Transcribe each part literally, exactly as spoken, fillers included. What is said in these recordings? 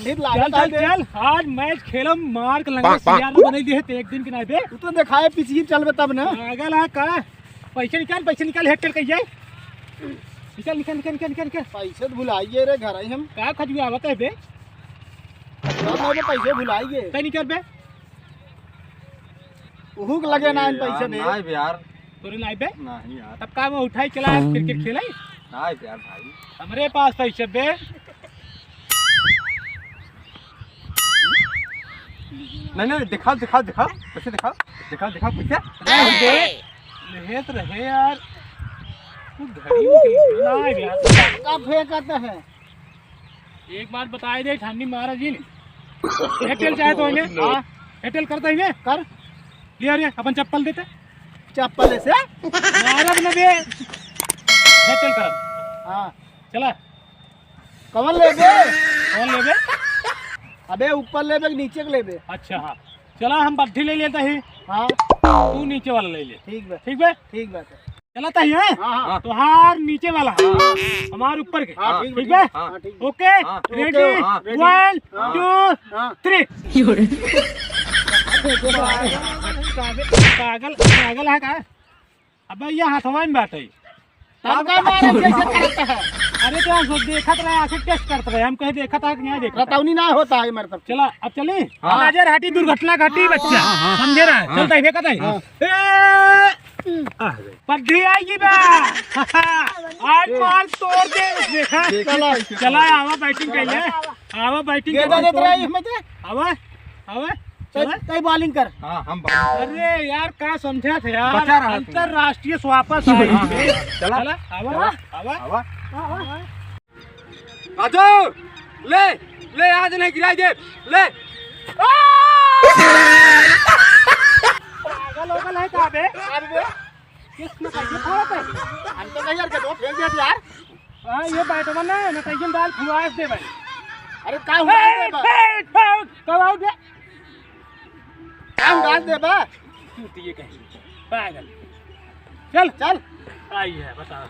चल, चल, चल, आज मैच खेलम, मार के लंगा सियार बनाई दे, ते एक दिन के नाई बे। तू तो देखाए पिछली चलबे तब ना। पागल है का? पैसे निकाल, पैसे निकाल, हेड टेल कहिए। निकाल, निकाल, निकाल, निकाल, निकाल, निकाल। पैसे तो भुलाइए रे, घर आई हम। का खजुआ आवत है बे? हम ना बे, पैसे भुलाइए। तै निकाल बे। उहू के लगे ना आइन पैसे बे। नाई बे यार। तोरे नाई बे? नहीं यार। तब का वो उठाई चला क्रिकेट खेलाई? नाई बे यार भाई। हमरे पास पैसे बे। नहीं, नहीं, दिखाओ, दिखाओ, दिखाओ, पैसे दिखाओ, दिखाओ, दिखाओ, पैसे। नहीं बे, लेत रहे यार। तू घड़ी में खेल, नाई बे यार। का फेंकत है? एक बात बताए दे, ठंडी महाराज जी ने। हेटेल चाहे तो इन्हें, हाँ, हेटेल करता ही ने। कर। लिया रे, अपन चप्पल देते। चप्पल ऐसे? मारब न बे। हेटेल कर। हाँ। चला। कवन लेबे? कौन लेबे? अबे ऊपर लेबे कि नीचे के लेबे? अच्छा, हाँ। चला, हम बट्ठी ले लेता ही। हाँ। तू नीचे वाला ले ले। ठीक बा। ठीक बा? ठीक बा। चलत ही, हैं? हाँ, हाँ। तोहार नीचे वाला, हाँ। हमार ऊपर के। हाँ, ठीक बा, ठीक बा? ठीक बा। हाँ, ठीक बा। OK, हाँ, ready, OK, हाँ। One, हाँ। Two, हाँ। Three। पागल, पागल, पागल है का? अबे ये हथवा में बाटे। तब का मारे कैसे करता है? अरे तो हम सोच देखत रहे, आंखें टेस्ट करत रहे, हम कहे देखत है कि नहीं देखत है। रतौनी ना होता है मेरे तरफ। चला, अब चली। हाँ। नजर हटी, दुर्घटना घटी, बच्चा। हाँ, हाँ, हाँ। समझे ना? हाँ। चलता ही, देखत है। हाँ। ए, आ गए। पड्ढी आएगी बा। आज मार तोड़ दे, देखा? देखिए चला, कैसे चला, मार। आवा बैटिंग कर ले। आवा बैटिंग गेंदा कर। देत रहा है इसमें से। आवा, आवा, तै, चला। तै बॉलिंग कर। हाँ, हम बॉलिंग। अरे यार, का समझा था यार? बचा रहा तू। अंतर्राष्ट्रीय वापस आई। हाँ, हाँ, चला। चला, आवा, चला। आवा। आवा। आवा। राजू, ले, ले, आज नहीं गिराई दे, ले। पागल ओगल है का बे? अरे बे, किस में कैसे फोड़त है? हम तो नहीं यार, के दो फेंक दिया यार। हाँ, ये बैटवा ना, ना कहीं डाल फुआस दे भाई। अरे का हुआ ए, दे बा? ए, ए, कब आउट है? का हुआ दे बा? चूतिए कहीं, पागल। चल। चल। आई है, बता।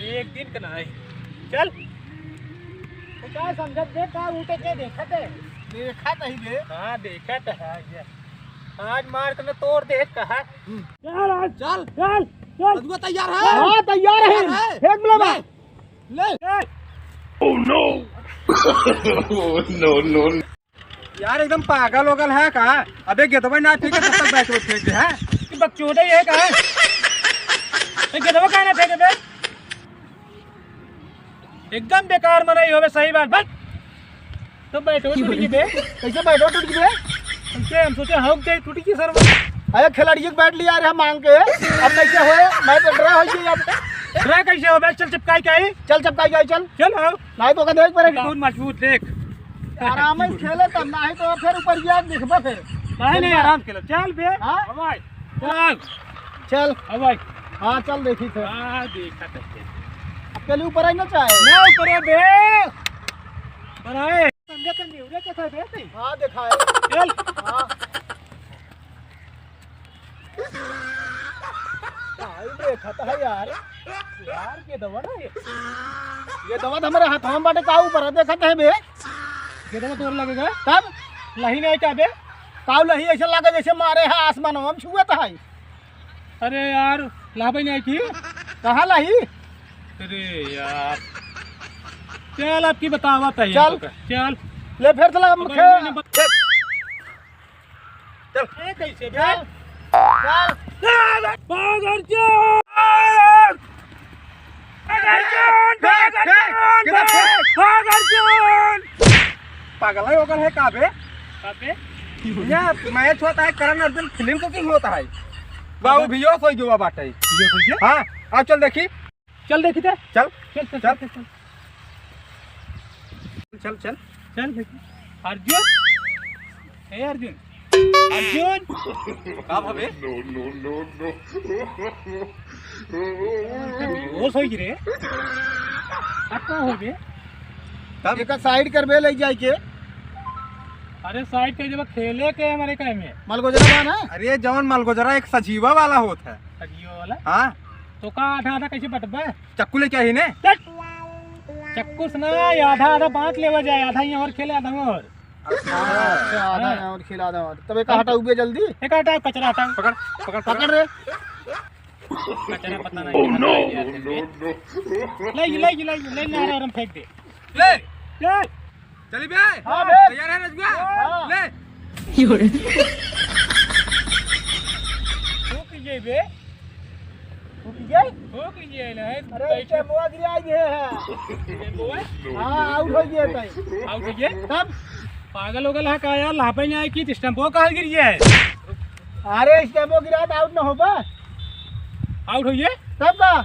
एक दिन का ना है। चल। तू का समझत बे, का उठे के देखत है? देखत ही बे। हाँ, देखत है, ये। आज मार के मैं तोड़ दे कहा। चल आज। चल। चल, चल। रजुआ तैयार है? हाँ, तैयार है। तैयार है? फेंक ले बा। ले। ले। Oh, no। Oh, no, no। यार, एकदम पागल ओगल है का? अबे गेंदवा ना फेंके, तब तक बैट फेंक दे, हैं? कि बकचोदा ही है का? ए, गेंदवा काहे ना फेंके बे? एकदम बेकार मनई होवे, सही बात। बस। तो बैटवा टूट गई बे। कैसे बैटवा टूट गई बे? कैसे हम सोचे हक जाए, टूट गई सर। अरे खिलाड़ी एक बैट लिया रहे मांग के, अब कैसे होए? मैं तो ड्रा हो गई अब। ड्रा कैसे हो बे? चल चिपकाई के आई। चल चिपकाई के आई, चल। चल आओ। नहीं तो ओका देख पड़ेगा। बहुत मजबूत देख। आराम से खेले तब, नहीं तो फिर ऊपर गया दिखबा फिर। नहीं, नहीं, आराम खेलो। चल बे। हाँ? अब आए। चल। चल। अब आए। हाँ, चल देखी फिर। हाँ, देखा तो है। अब पहले ऊपर आई ना चाहे। ना ऊपर है बे। पर आए। समझा तो नहीं, उरे कैसा बे तू? हाँ, दिखाए। चल। हाँ। भाई देखत है यार। यार, गेंदवा ना ये। गेंदवा तो हमारे हाथवा में बाटे, का ऊपर है, देखत है बे। गेंदवा तोर लगेगा? तब? लही नहीं क्या बे? काऊ लही ऐसे लगे जैसे मारे है, आसमान में छुअत है। अरे यार, लाभे नहीं की? कहाँ लही? अरे यार। चल, अब की बतावा तही चल। तो का। चल। ले फिर चला, अब हम इन्हें खेल। बत- चल। ए, कैसे बे? चल। चल। भाग अर्जुन! भाग अर्जुन! भाग फेंक, फेंक, अर्जुन! किधर फेंक? भाग अर्जुन! पागल है, ओगल है का बे? का बे? यहाँ मैच होता है, करण अर्जुन फिल्म शूटिंग होता है। बाबू भियो सोई जुआ बाटे। भियो सोई गया? हाँ, अब चल देखी। चल देखी ते। चल। चल, चल, चल। चल, चल, चल। चल, चल। चल देखी। अर्जुन। ए अर्जुन। अर्जुन। का भवे? No, no, no, no। होश होई रे। अब का हो बे? तब? एका साइड करबे ले जाए के। अरे साइड के जब खेले के हमारे कहे में। मलगोजरा बा ना? अरे जवन मलगोजरा एक सजीवा वाला होत है। सजीवा वाला? हाँ। तो का आधा आधा कैसे बटबे? चक्कू लेके आई ने। चल। कुछ ना, आधा आधा बांट लेवा जाए, आधा यहाँ और खेले, आधा और। अच्छा, आधा हाँ। यहाँ और खेले, आधा और। तब एक हटाओ बे जल्दी। एक हटाओ, कचरा हटाओ। पकड़, पकड़, पकड़। पकड़ रे। कचरा पता नहीं। Oh, no, no, no। ले, ले, ले, ले, ले, ले, और हम फेंक दे। ले। ले। चली बे। हाँ, बे। तैयार है रजुआ? हाँ। ले। हो कीजिए बे। हो कीजिए? हो कीजिए ना, है अरे, बैठे। टेम्पोआ गिरा दिए है। टेम्पोआ? हाँ, आउट हो गए तई। आउट हो गए? तब? पागल हो गया है का यार, लापे नहीं आए कि टेम्पोआ कहाँ गिर गया है? अरे, टेम्पोआ गिरा तो आउट ना हो बा। आउट हो गए? तब का?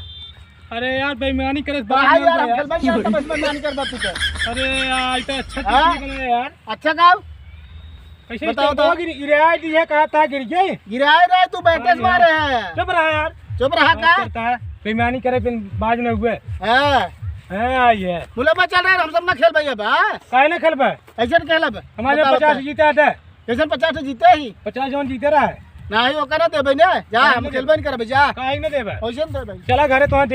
अरे यार, बेईमानी करे, हाँ यार, हम यार। खेलबे नहीं करता, बस बेईमानी करबा तू तो। अरे यार, ये तो अच्छा हाँ? चीज निकला यार। अच्छा गाँव? कैसे बताओ तो। गिर-, गिराए दी है, कहा था गिर गई। गिराए रहे, तू बैठे से हाँ मारे यार। है। चुप रहा यार। चुप रहा बात का? करता है, बेईमानी करे, फिर बाज में हुए। हाँ। हाँ, ये। मुलामा चल रहा है, हम सब ना खेलबे अब, हाँ? काहे ना खेलबे? ऐसे ना खेलब। हमारे बताओ पचास तो। जीते आते। कैसन पचास जीते ही? पचास जौन जीते रहा है। नहीं, ओकर ना देबे ने। जा, काहे हम ना खेलबे देबे? नहीं करबे, जा। काहे ना देबे? कैसन देबे? चला घरे, तो दे।